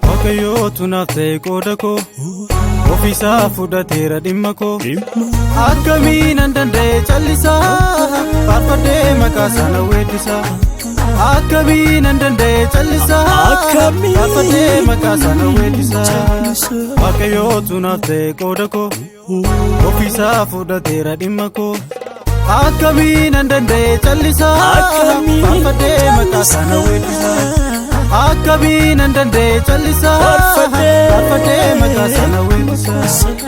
Waaqayyootu naaf ta'e qooda koo, ofiisaa fudhateera dhimma koo. Akkamiin an danda'e callisaa? Faarfadhee maqaa sana weeddisaa. Akkamiin an danda'e callisaa? Akkamiin Faarfadhee maqaa sana weeddisaa. callisaa? Waaqayyootu naaf ta'e qooda koo, ofiisaa fudhateera dhimma koo. Akkamiin an danda'e callisaa? Akkamiin Faarfadhee maqaa sana weeddisaa. Akkamiin an danda'e callisaa? Faarfadhee Faarfadhee maqaa sana weeddisaa. Weeddisaa.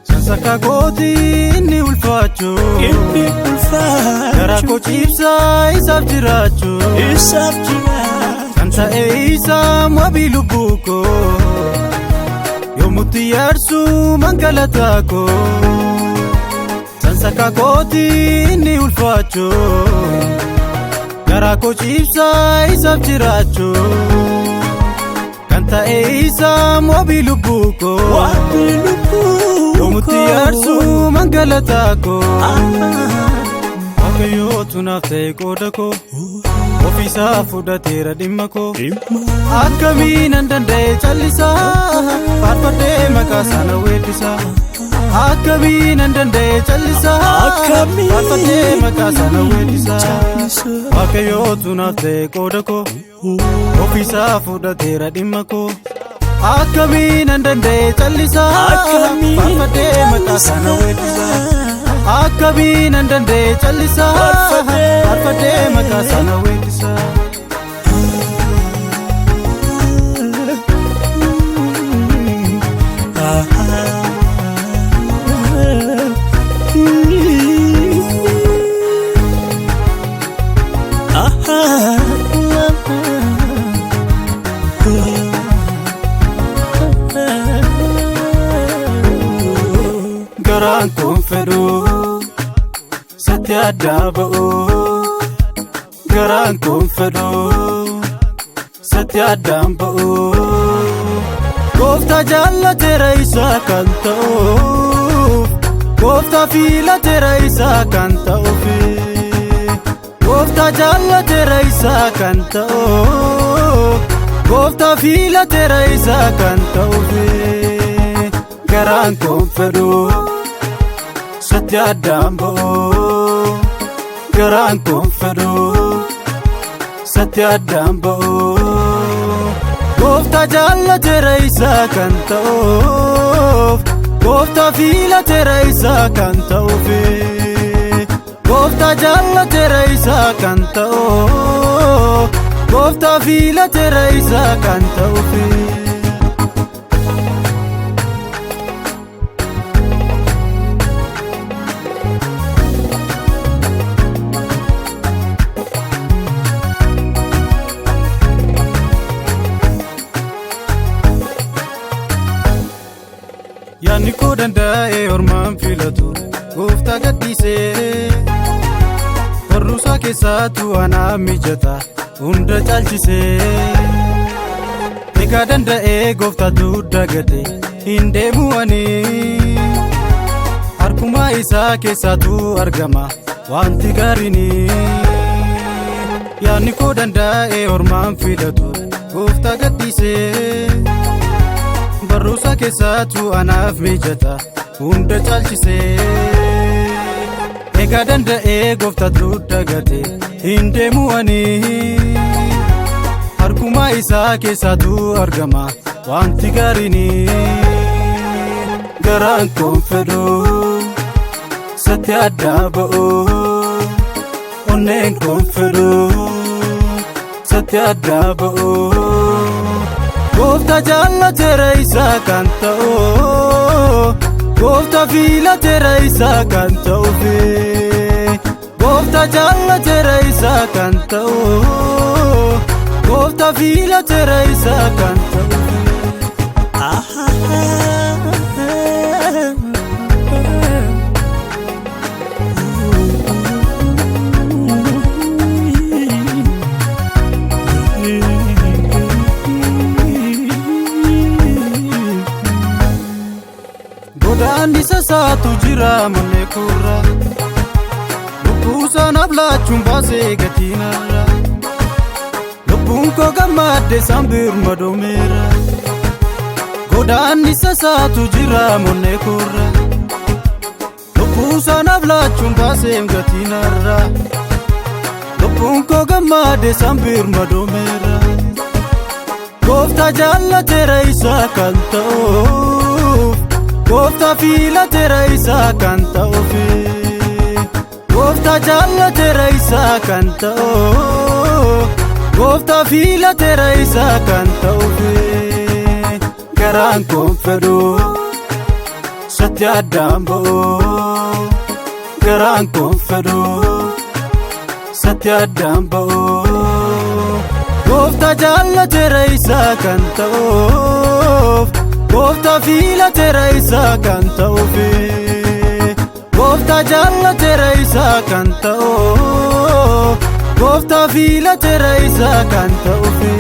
Sansakka kootii inni ulfaachuu, Inni ulfaachuu, garaa koo ciibsaa isaaf jiraachuu, isaaf jiraachuu, kan ta'e isaa wabii lubbuu koo, yommutti yaarsuu mangalataa koo. Sansakka kootii inni ulfaachuu, garaa koo ciibsaa isaaf jiraachuu, kan ta'e isaa wabii lubbuu koo, wabii lubbuu yommutti yaarsuu mangalataa koo. Waaqayyootu naaf ta'e qooda koo, ofiisaa fudhateera dhimma koo. Akkamiin an danda'e callisaa? Faarfadhee maqaa sana weeddisaa. Akkamiin an danda'e callisaa? Akkamiin Faarfadhee maqaa sana weeddisaa. callisaa? Waaqayyootu naaf ta'e qooda koo, ofiisaa fudhateera dhimma koo. Akkamiin an danda'e callisaa? Akkamiin Faarfadhee maqaa sana weeddisaa. Akkamiin an danda'e callisaa? Faarfadhee Faarfadhee maqaa sana weeddisaa. Garaan kun fedhu satti addaa ba'u. Garaan kun fedhu satti addaan ba'u. Gooftaa jaallateera isaa kan ta'uuf, gooftaa filateera isaa kan ta'uuf, gooftaa jaallateera isaa kan ta'uuf, gooftaa filateera isaa kan ta'uuf. Garaan kun fedhu satti addaan ba'u. Garaan kun fedhu satti addaan ba'u. Gooftaa jaallateera isaa kan ta'uuf, gooftaa filateera isaa kan ta'uuf, gooftaa jaallateera isaa kan ta'uuf, gooftaa filateera isaa kan ta'uuf. Yaadni koo danda'ee ormaan filatu gooftaa gadhiisee, barruusaa keessaatu anaa mijata hunda caalchisee. Egaa danda'ee gooftaatu dagate hin deemu ani, harkuma isaa keessaatu argama wanti gaariini. Yaadni koo danda'ee ormaan filatu gooftaa gadhiisee, barruusaa keessaatu anaaf mijata hunda caalchisee. Egaa danda'ee gooftaatu dagate hin deemu ani, harkuma isaa keessaatu argama wanti gaariini. Garaan kun fedhu satti addaa ba'u. Onneen kun fedhu satti addaa ba'u. Gooftaa jaallateera isaa kan ta'u, Gooftaa filateera isaa kan ta'uufi. Gooftaa jaallateera isaa kan ta'u. Gooftaa filateera isaa kan ta'uufi. Godaannisa isaatu jira mannee kurra. Lubbuu sanaaf laachuun baasee gatii narra. Lubbuun koo gammadde isaan birmadoomeera. Godaannisa isaatu jira mannee kurra. Lubbuu sanaaf laachuun baasee gatii narra. Lubbuun koo gammadde isaan birmadoomeera. Gooftaa jaallateera isaa kan ta'uuf. Gooftaa filateera isaa kan ta'uufi. Gooftaa jaallateera isaa kan ta'u. Gooftaa filateera isaa kan ta'uufi. Garaan koon fedhu satti addaan ba'u. Garaan koon fedhu satti addaan ba'u. Gooftaa jaallateera isaa kan ta'uuf. Gooftaa filateera isaa kan ta'uufi. Gooftaa jaallateera isaa kan ta'u. Gooftaa filateera isaa kan ta'uufi.